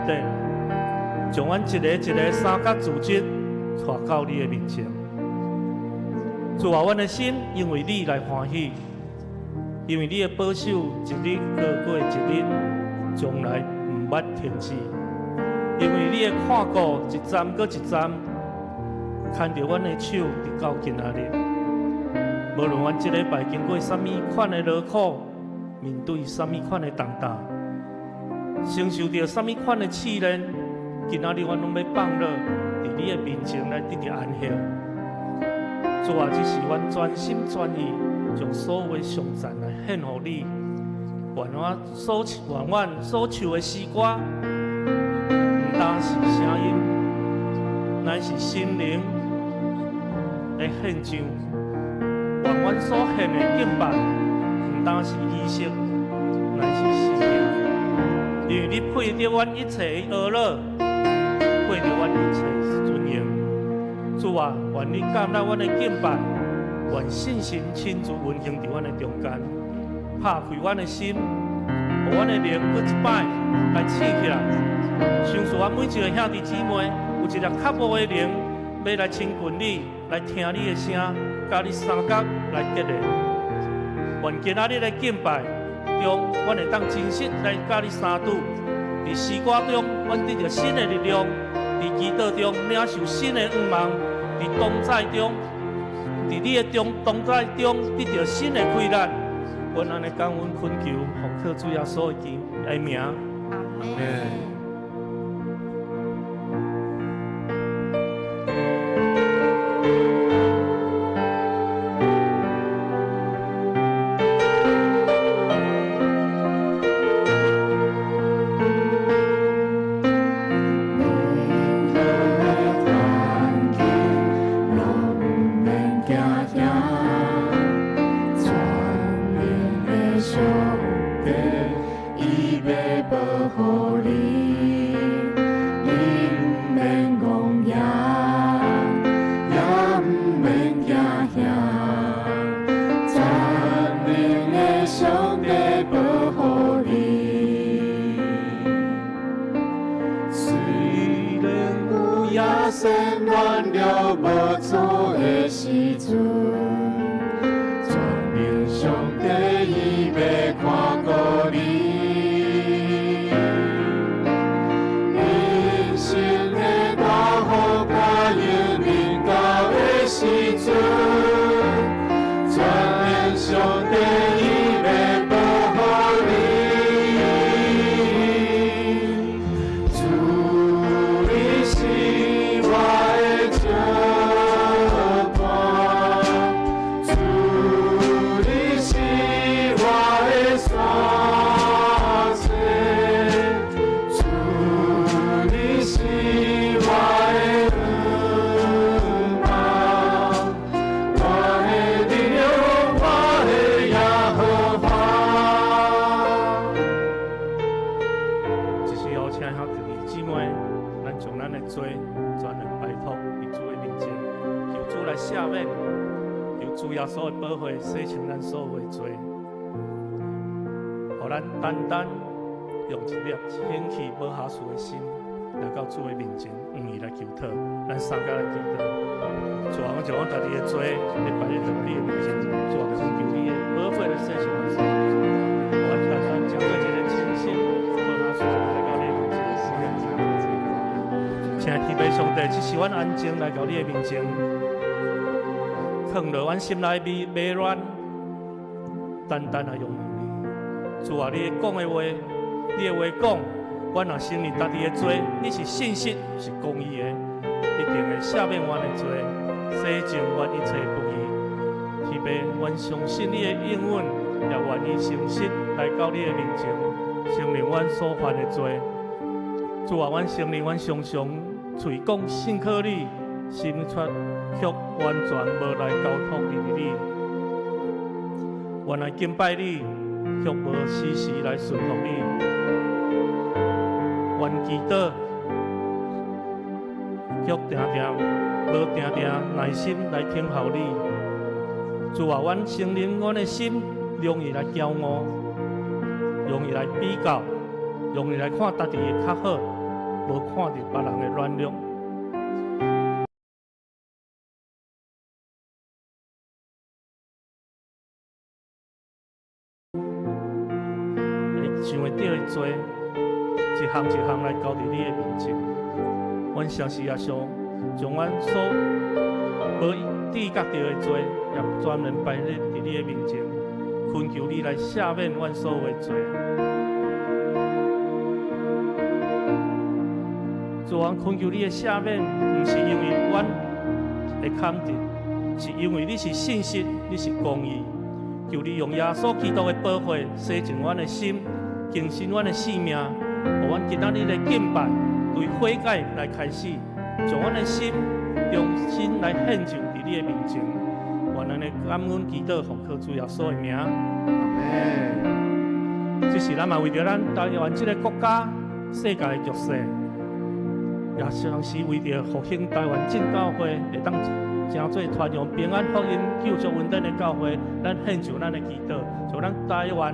典，將阮一個一個三角組織帶到你的面前。主啊，阮的心因為你來歡喜，因為你的保守一日過過一日，從來毋捌停止。因為你的看顧一站閣一站，牽著阮的手直到今仔日。無論阮這禮拜經過啥物款的勞苦，面對啥物款的重擔，承受著啥物款的試煉，今仔日阮攏欲放落，佇你的面前來得著安息。主啊，這是阮全心全意將所有的頌讚來獻予你。願阮所唱的詩歌，毋單是聲音，乃是心靈的獻上。願阮所獻的敬拜，毋單是儀式，乃是生命。因為你配得阮一切的呵咾，配得阮一切尊榮。主啊，願你接納阮的敬拜，願聖神親自運行佇阮的中間，拍開阮的心，予阮的靈閣一擺來醒起來。相信阮每一個兄弟姊妹有一粒渴慕的靈，欲來親近你，來聽你的聲，佮你相佮來結連。願今仔日的敬拜中，阮會當真實來佮你相拄。佇詩歌中，阮得著新的力量；佇祈禱中，領受新的向望；佇同在中，佇你的中同在中，得著新的氣力。阮按呢感恩懇求，奉靠主耶穌的名。阿們。單單用一粒清氣無瑕疵的心來到主的面前，向伊來求討，咱三家來祈禱。主啊，阮將阮家己的罪，來擺佇你的面前，主啊，懇求你的寶血來洗淨阮所有的罪。阮單單將做一个清心無瑕疵來到你的面前。親愛的天父上帝，這是阮安靜來到你的面前，囥落阮心內迷迷亂，單單來仰望你。主啊，你講的話，你的話講，阮若承認家己的罪，你是信實，是公義的，一定會赦免阮的罪，洗淨阮一切不義。天父，阮相信你的應允，也願意誠實來到你的面前，承認阮所犯的罪。主啊，阮承認阮常常喙講信靠你，心卻卻完全無來交託佇你。原來敬拜你，卻無時時來順服你。願祈禱，卻定定無定定耐心來聽候你。主啊，阮承認阮的心容易來驕傲，容易來比較，容易來看家己的較好。無看著別人的軟弱。會想會著的罪，一項一項來交佇你的面前。阮相信耶穌，將阮所無知覺著的罪，也專門擺佇你的面前，懇求你來赦免阮所有的罪。主啊，懇求你的赦免，毋是因為阮會堪得，是因為你是信實，你是公義。求你用耶穌基督的寶血洗淨阮的心，更新阮的生命，予阮今仔日的敬拜，對悔改來開始，將阮的心重新來獻上佇你的面前。願咱的感恩祈禱奉靠主耶穌的名。阿們。這是咱嘛為著咱台灣這个國家、世界的局勢，也同時為著復興台灣正教會會當成做傳揚平安福音、救贖恩典的教會，咱獻上咱的祈禱，將咱台灣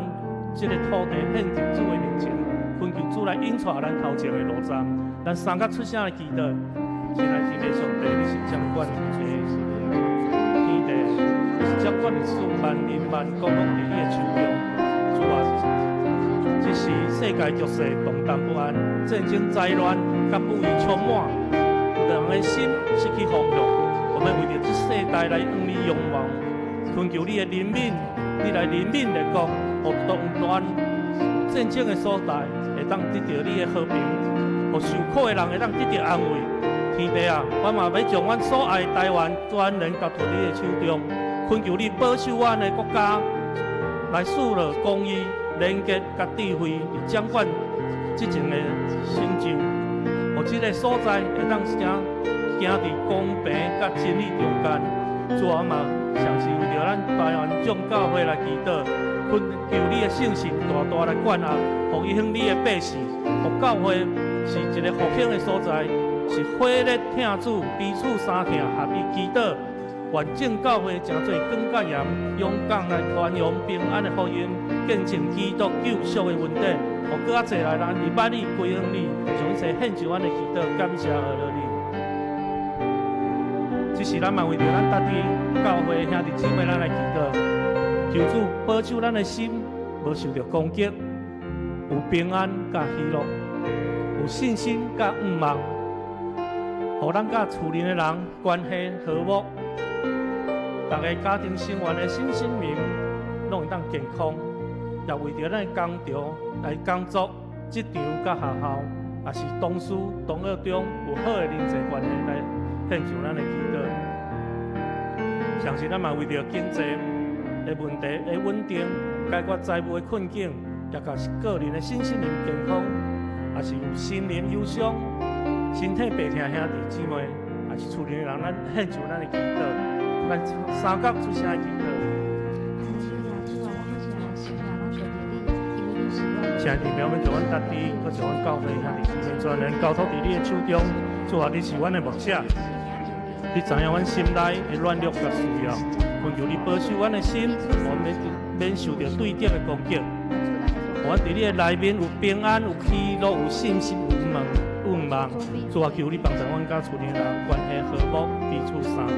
這个土地獻佇主的面前，懇求主來引帶咱頭前的路站。咱三甲出聲來祈禱，親愛天父上帝，你是掌管天地，天地，你是掌管萬事萬靈萬國攏佇你的手中。主啊，這時世界局勢動盪不安，戰爭災亂，佮不義充滿，人的心失去方向。我們為著這世代來向你仰望，懇求你的憐憫，你來憐憫列國，予動亂戰爭的所在，會當得著你的和平，予受苦的人會當得著安慰。天父啊，我嘛欲將阮所愛的台灣全然交託你的手中，懇求你保守阮的國家，來賜予公義、廉潔佮智慧，掌管這種的成就，予這个所在會當行行佇公平佮真理中間。主啊嘛，上是為著咱台灣眾教會來祈禱，懇求你的聖神大大來管轄，復興你的百姓，予教會是一个復興的所在，是火熱疼主，彼此相疼，合一祈禱。願眾教會成做光佮鹽，勇敢來傳揚平安的福音，見證基督救贖的恩典。予閣較濟來人認捌你，歸向你，將一切獻上阮的祈禱，感謝阿羅你。這是咱嘛為著咱家己教會兄弟姊妹，咱來祈禱，求主保守咱的心，無受著攻擊，有平安佮喜樂，有信心佮盼望，予咱佮厝裡的人關係和睦，逐个家庭成員的身心靈攏會當健康，也為著咱的工場來工作、職場佮學校，也是同事、同學中有好的人際關係來獻上咱的祈禱。相信咱嘛為著經濟的問題的穩定，解決財務的困境，也佮是個人的身心靈健康，也是有心靈憂傷、身體病痛兄弟姊妹，也是厝裡的人，咱獻上咱的祈禱。咱三甲出聲祈禱。親愛的弟兄們，將阮家己，閣將阮教會兄弟姊妹，全然交託佇你的手中。主啊，你是阮的牧者，你知影阮心內的軟弱佮需要，懇求你保守阮的心，予阮免受著對敵的攻擊。予阮佇你的內面有平安、有喜樂、有信心、有望、有望。主啊，求你幫助阮佮厝裡人關係和睦，彼此相疼。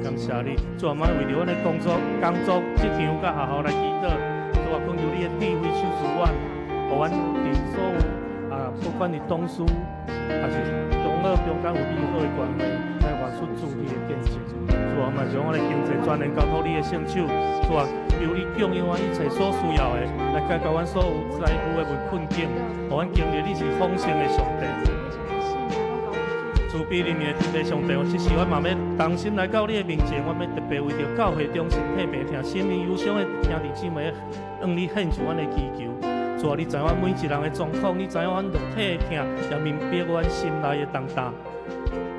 感謝你，主啊，為著阮的工作、工作、職場佮學校來祈禱。主啊，懇求你的智慧賞賜阮，予阮佇所有啊，不管是同事，還是同學中間有美好的關係，來活出主你的見證。主啊，嘛將阮的經濟全然交託你的聖手。主啊，求你供應阮一切所需要的，來解決阮所有財富的困境，予阮經歷你是豐盛的上帝。慈悲憐憫的天父上帝，這時我嘛欲同心來到你的面前，我欲特別為著教會中身體病痛、心靈憂傷的兄弟姊妹，向你獻上阮的祈求。主啊，你知影阮每一人的狀況，你知影阮肉體的疼，也明白阮心內的重擔。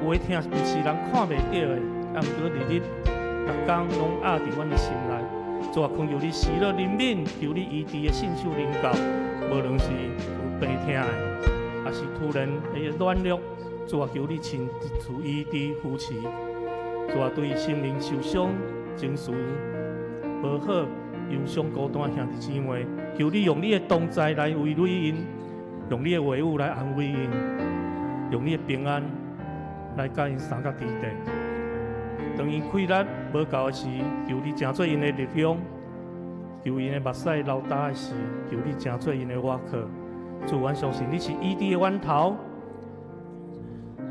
有的疼毋是人看袂著的，啊，毋過日日逐工攏壓佇阮的心內。主啊，懇求你喜樂憐憫，求你醫治的聖手臨到，無論是有病痛的，抑是突然的軟弱。主啊，求你親自醫治扶持。主啊，對心靈受傷、情緒無好、憂傷孤單兄弟姊妹，求你用你的同在來慰慰𪜶，用你的話語來安慰𪜶，用你的平安來佮𪜶相佮佇地。當𪜶氣力無夠的時，求你成做𪜶的力量；求𪜶的目屎流焦的時，求你成做𪜶的倚靠。主，阮相信你是醫治的源頭，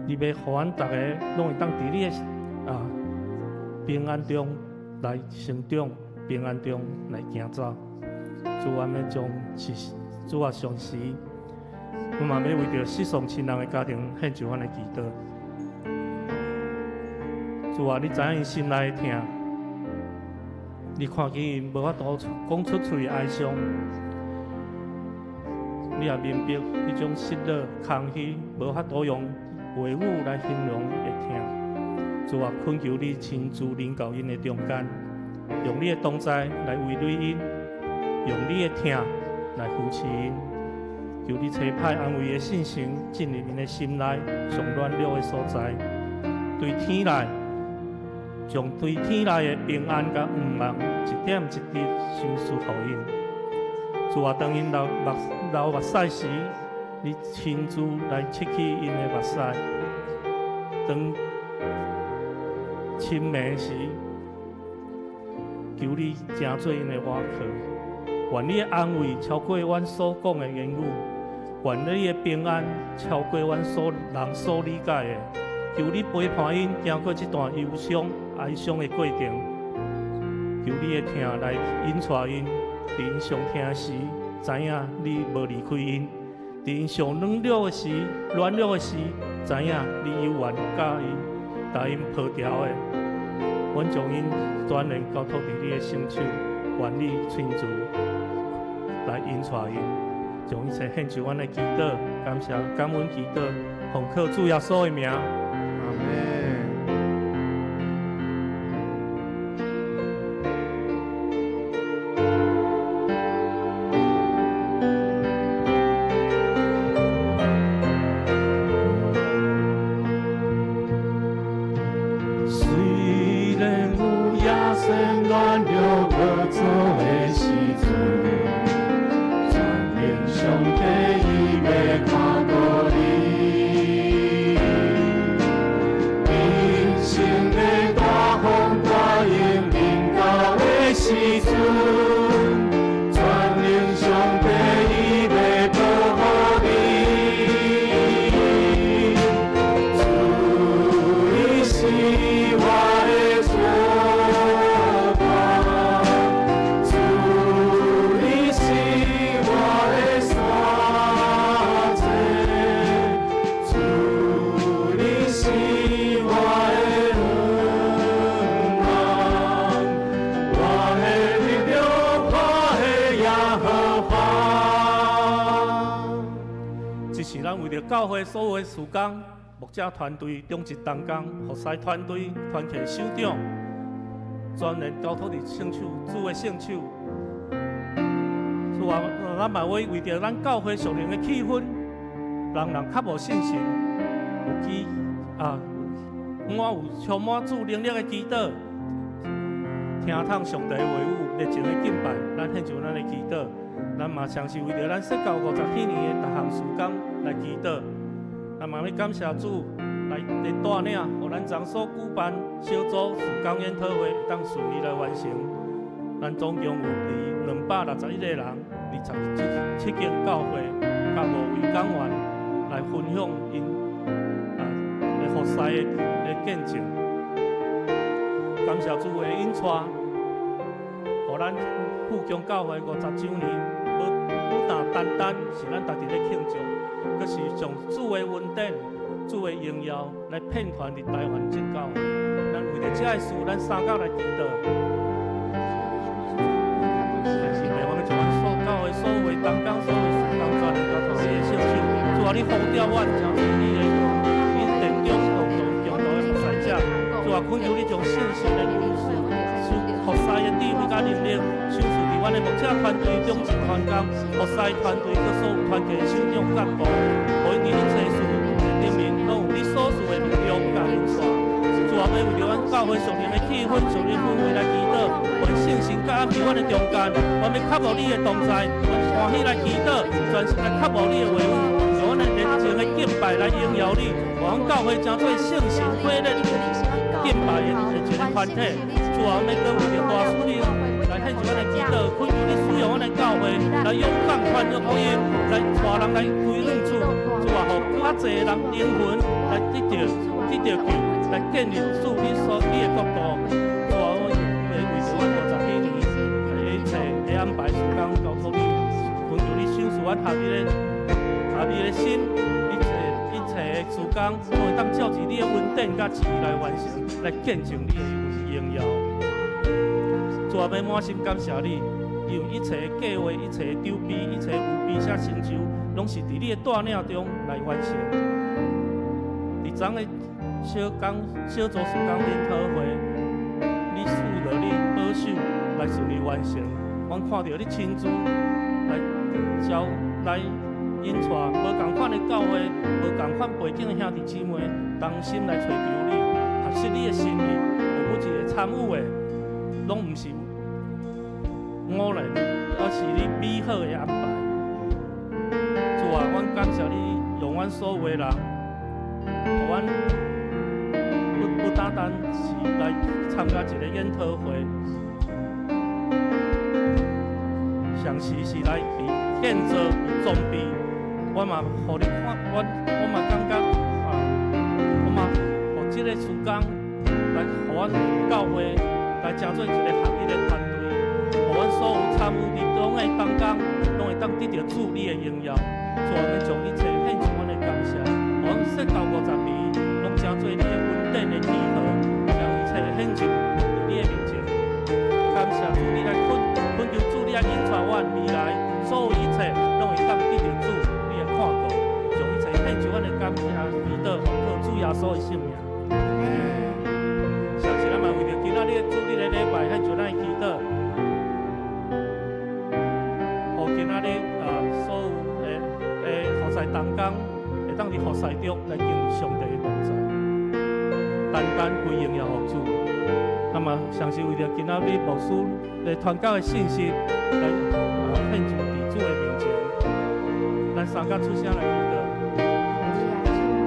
你欲予阮逐个攏會當佇你的平安中來成長，平安中來行走。主，阮欲將是主啊，上時，阮嘛欲為著失喪親人的家庭獻上阮的祈禱。主啊，你知影𪜶心內的疼，你看見𪜶無法度講出喙的哀傷，你也明白彼種失落、空虛，無法度用話語來形容的疼。主啊，懇求你親自臨到𪜶的中間，用你的同在來慰慰𪜶，用你的疼來扶持𪜶，求你差派安慰的聖神進入𪜶的心內，上軟弱的所在，對天來，將對天來的平安佮盼望一點一滴賞賜予𪜶。主啊，當𪜶流目屎時，你親自來拭去𪜶的目屎；當深暝時，求你成做𪜶的倚靠。願你的安慰超過阮所講的言語，願你的平安超過阮所人所理解的。求你陪伴𪜶行過這段憂傷、哀傷的過程。求你的疼來引帶𪜶，佇𪜶上疼時，知影你無離開𪜶；佇𪜶上軟弱的時，知影你猶原佮𪜶，共𪜶抱牢的。阮將𪜶全然交託佇你的聖手，願你親自來引帶𪜶，將一切獻上阮的祈禱，感謝感恩祈禱，奉靠主耶穌的名。阿們。雖然有野性軟弱無助的時陣，全能上帝伊欲看顧你。人生的大風大浪臨到的時陣，全能上帝伊欲保護你。主伊是我的作伴，主你是我的山寨，主你是我的向望，我的力量，我的耶和華。這是咱為著教會所有的事工、牧者團隊、長執同工、服侍團隊、團契首長，全然交託佇聖手，主的聖手。主啊，咱嘛會為著咱教會屬靈的氣氛，人人較無信心，有祈啊，滿有充滿主能力的祈禱，聽通上帝話語，熱情的敬拜，咱獻上咱的祈禱。咱嘛相信為著咱釋教50禧年的逐項事工來祈禱。咱嘛欲感謝主來的帶領，予咱昨所舉辦小組事工研討會會當順利來完成。咱總共有佇261個人，27間教會，佮五位講員來分享𪜶的服侍的見證。感謝主的引帶，予咱富強教會50週年，無但單單是咱逐日咧慶祝，閣是將主的恩典、主的榮耀來遍傳佇台灣眾教會。咱為著這个事，咱相佮來祈禱。是袂，我欲將阮所教會所有的同工、所有的事工，全然交託你的聖手。主啊，你呼召阮成為你的你殿中共同共同的服侍者。主啊，懇求你將信心的服侍的智慧佮能力，賞賜佇阮的牧者團隊、長執團工、服侍團隊，佮所有團契的首長幹部，予𪜶佇你差事的頂面，攏有你所賜的力量佮恩賜。主啊，欲為著阮教會屬靈的氣氛，氛、屬靈氛圍來祈禱，願聖神降臨佇阮的中間，阮欲渴慕你的同在，阮歡喜來祈禱，專心來渴慕你的話語，用阮的熱情的敬拜來榮耀你，予阮教會成做聖神火熱敬拜的一個團體。主啊，阮欲閣為著大使命來獻上阮的祈禱，懇求你使用阮的教會來勇敢傳揚福音，來帶人來歸向主。主啊，予閣較濟人靈魂來得著救，來建立主你的國度。主啊，阮會為著阮50禧年的一切的安排時間交託你，懇求你賞賜阮合一的心，一切的時間，攏會當照著你的恩典佮旨意來完成，來見證你的榮耀。主啊，欲滿心感謝你，因為一切的計劃、一切的籌備、一切有備寫成就，攏是佇你的帶領中來完成。佇昨的小講小組事工研討會，你賜予你保守來順利完成。阮看著你親自來招來引帶無仝款的教會、無仝款背景的兄弟姊妹，同心來揣求你，合適你的心意，予每一個參與的，攏毋是偶然，而是你美好的安排。主啊，阮感謝你用阮所有的人，予阮不單單是來參加一個研討會，同時是來被建造、被裝備。我嘛予你看，我嘛感覺啊，我嘛予這個時間來予阮教會來成做一個合一的團隊，予阮所有參與佇中的同工，攏會當得著主你的榮耀。主啊，阮將一切獻上阮的感謝，予阮說到50年，攏成做你的恩典的記號，將一切獻上佇你的面前。感謝主，你來懇求主，你來引帶阮未來所有一切，攏會當得著主你的看顧，將一切獻上阮的感謝，祈禱奉靠主耶穌的聖名。相信咱嘛為著今仔日主日的禮拜，獻上咱的祈禱，予今仔日啊所有的服侍同工，會當佇服侍中來經歷上帝的同在，單單歸榮耀予主。那麼，相信為著今仔日牧師來傳講的信息，來啊獻上佇主的面前，咱三甲出聲來祈禱。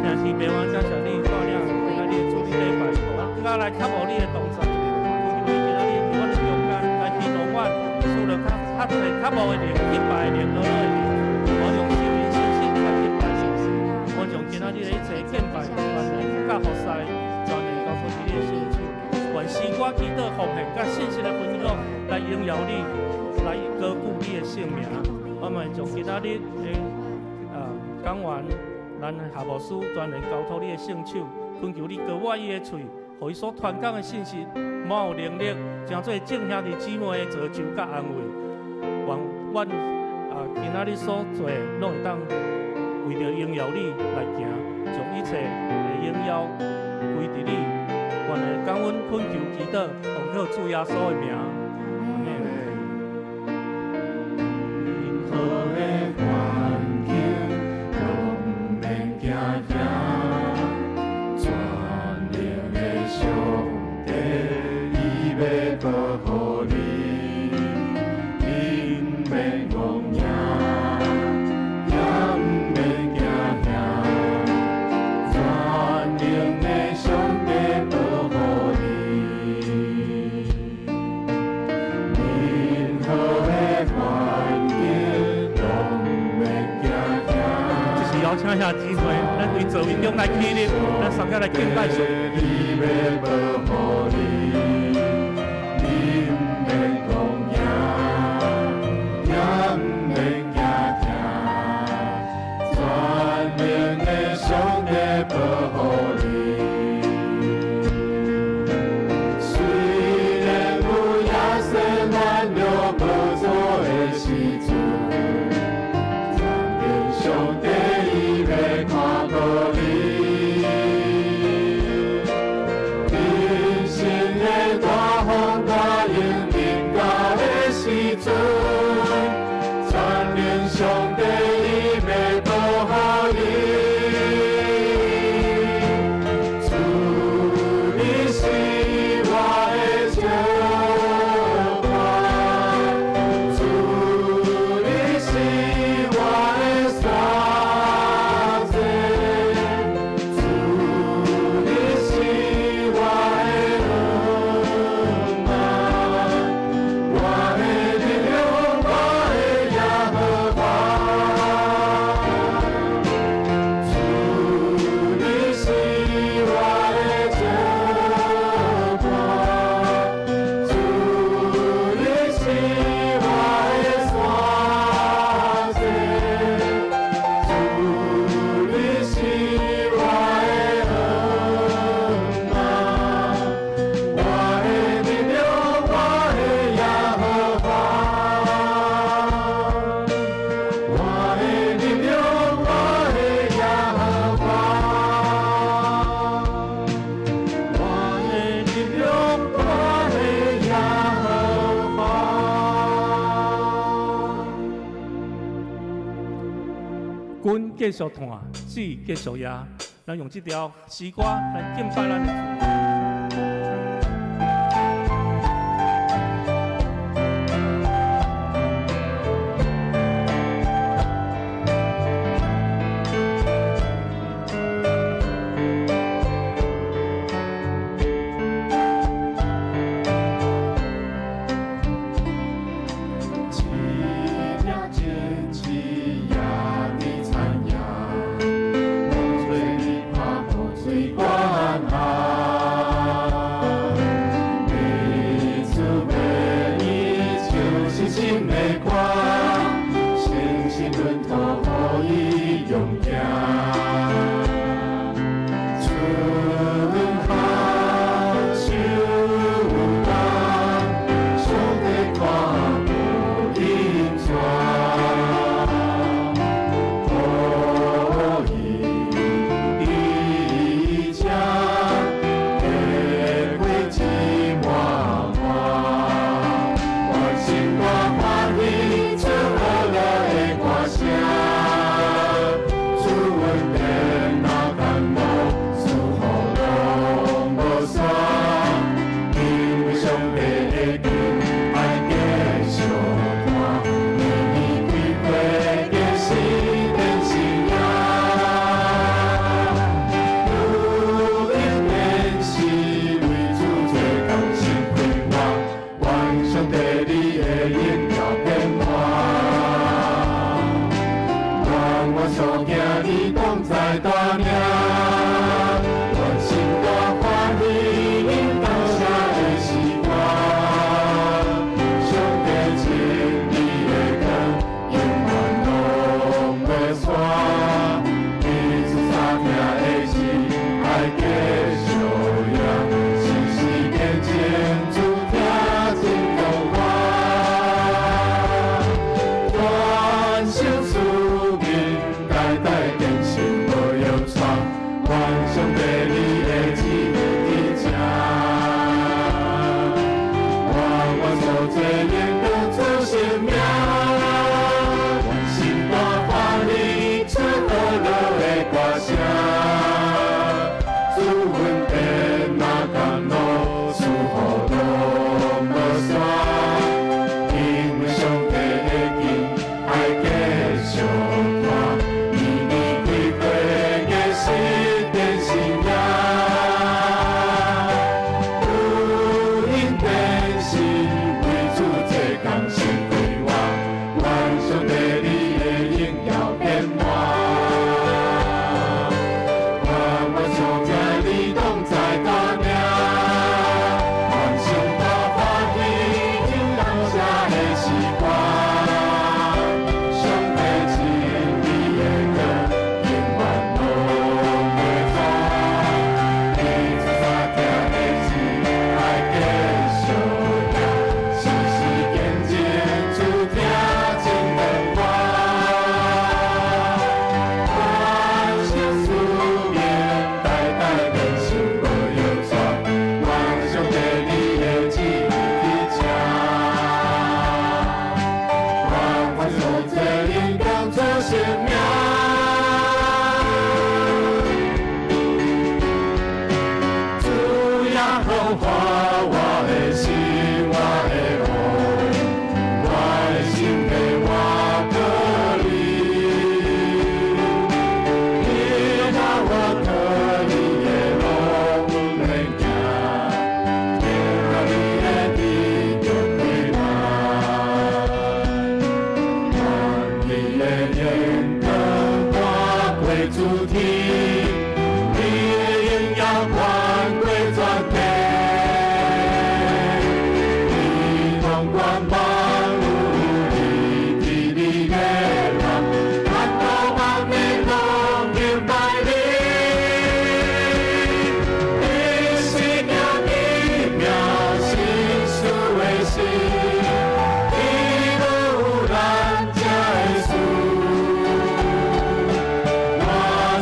兄弟朋友，感謝你帶領今仔日主日禮拜，予阮閣來渴慕你的同在，懇求你今仔日佇阮的中間來驅動阮，賜予較較濟渴慕的靈、敬拜的靈、樂樂的靈，我用心靈信心來敬拜你。我將今仔日的一切敬拜，全然佮服侍，全然交託佇你的聖手。願詩歌祈禱奉獻佮信息的分享，來榮耀你，來高舉你的聖名。我嘛會將今仔日的啊講員，咱的夏牧師全然交託你的聖手，懇求你膏抹伊的喙，予伊所傳講的信息滿有能力，成做眾兄弟姊妹的造就佮安慰。願阮啊今仔日所做的，攏會當為著榮耀你來行，將一切的榮耀歸佇你。願的感恩懇求祈禱，奉靠主耶穌的名。阿們。任何的環境攏毋免驚嚇，全能的上帝伊欲保護你，你毋免戇驚，也毋免驚嚇，全能的上帝保護你。任何的環境攏毋免驚嚇。這是邀請兄姊妹，咱佇座位中來起立，咱三個來敬拜上帝。伊欲保護你，你毋免戇驚，也毋免驚嚇，全能的上帝保護你。雖然有亞細軟弱無助的時陣，全能上帝伊欲看顧你。人生的大風大浪臨到的時陣，全能上帝伊欲保護你。繼續嘆，主繼續贏。咱用這條詩歌來敬拜咱的主。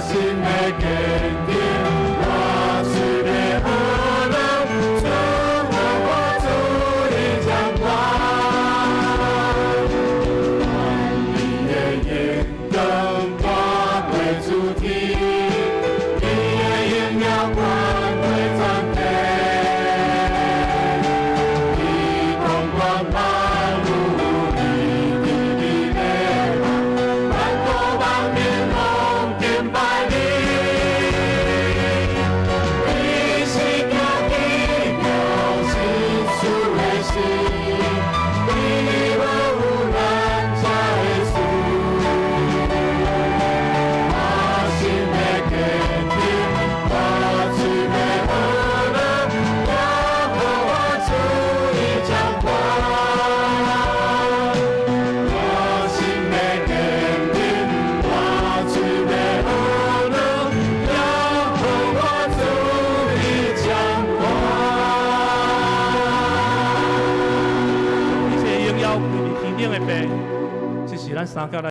心的三交來。